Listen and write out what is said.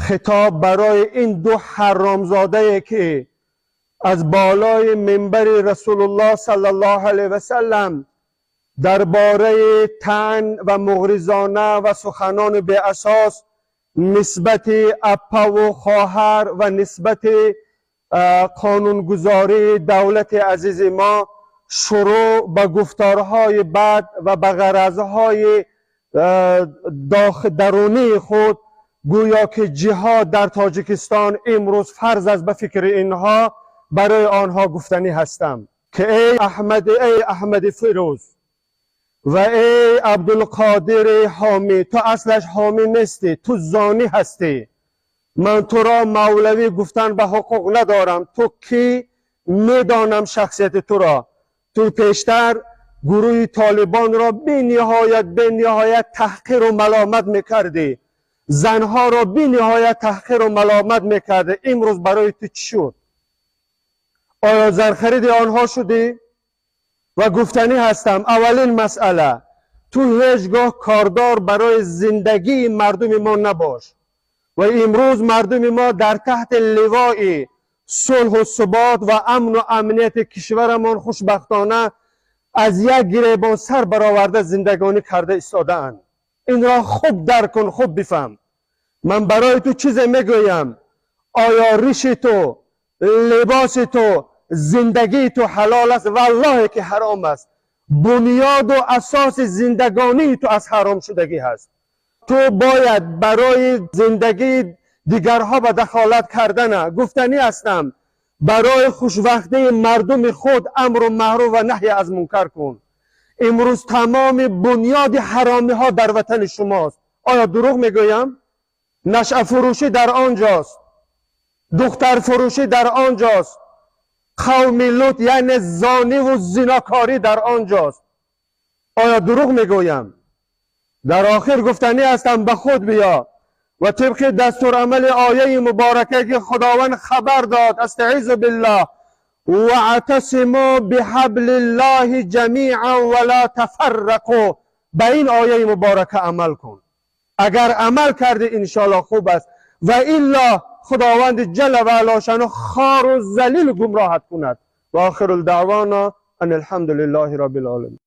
Хитоб барои ин ду ҳаромзодае, ки аз болои минбари Расулуллоҳ саллаллоҳу алайҳи васаллам дар бораи таън ва муғризона ва суханони беасос нисбати аппаву хоҳар ва нисбати қонунгузории давлати азизи мо шурӯъ ба гуфторҳои бад ва ба ғаразҳои дарунии худ, гӯё ки ҷиҳод дар Тоҷикистон имрӯз фарз аст ба фикри инҳо, барои онҳо гуфтанӣ ҳастам, ки эй Аҳмад, эй Аҳмади Фирӯз ва эй Абдулқодири Ҳомӣ, ту аслаш ҳомӣ нестӣ, ту зонӣ ҳастӣ. Ман туро мавлавӣ гуфтан ба ҳуқуқ надорам. Ту кӣ, медонам шахсияти туро. Ту пештар гурӯҳи Толибонро бениҳоят, бениҳоят таҳқиру маломат мекардӣ, занҳоро бениҳоят таҳқиру маломат мекардӣ. Имрӯз барои ту чӣ шуд? Оё зархариди онҳо шудӣ? Ва гуфтанӣ ҳастам, аввалин масъала: ту ҳеҷ гоҳ кордор барои зиндагии мардуми мо набош. Ва имрӯз мардуми мо дар таҳти ливои сулҳу субот ва амну амнияти кишварамон хушбахтона аз як гиребон сар бароварда зиндагонӣ карда истодаанд. Инро хуб дарк кун, хуб бифаҳм. Ман барои ту чизе мегӯям: оё риши ту, либоси ту, зиндагии ту ҳалол аст? Валлоҳе ки ҳаром аст. Бунёду асоси зиндагонии ту аз ҳаромшудагӣ ҳаст. Ту бояд барои зиндагии дигарҳо ба дахолат кардана. Гуфтанӣ ҳастам, барои хушвақтии мардуми худ амру маъруф ва наҳй аз мункар кун. Имрӯз тамоми бунёди ҳаромиҳо дар ватани шумост. Оё дурӯғ мегӯям? Нашъафурӯшӣ дар он ҷост, духтарфурӯшӣ дар он ҷост, қавми Лут, яъне зониву зинокорӣ дар он ҷост. Оё дурӯғ мегӯям? Дар охир гуфтанӣ ҳастам, ба худ биё ва тибқи дастурамали ояи муборака, ки Худованд хабар дод, استعیذ بالله: واعتصموا بحبل الله جميعا ولا تفرقوا, ба ин ояи муборака амал кун. Агар амал кардӣ, иншоалло хуб аст ва илло Худованди ҷалла ва ало шаъну хору залил гумроҳат кунад. و آخر الدعوانا ان الحمد لله رب العالمین.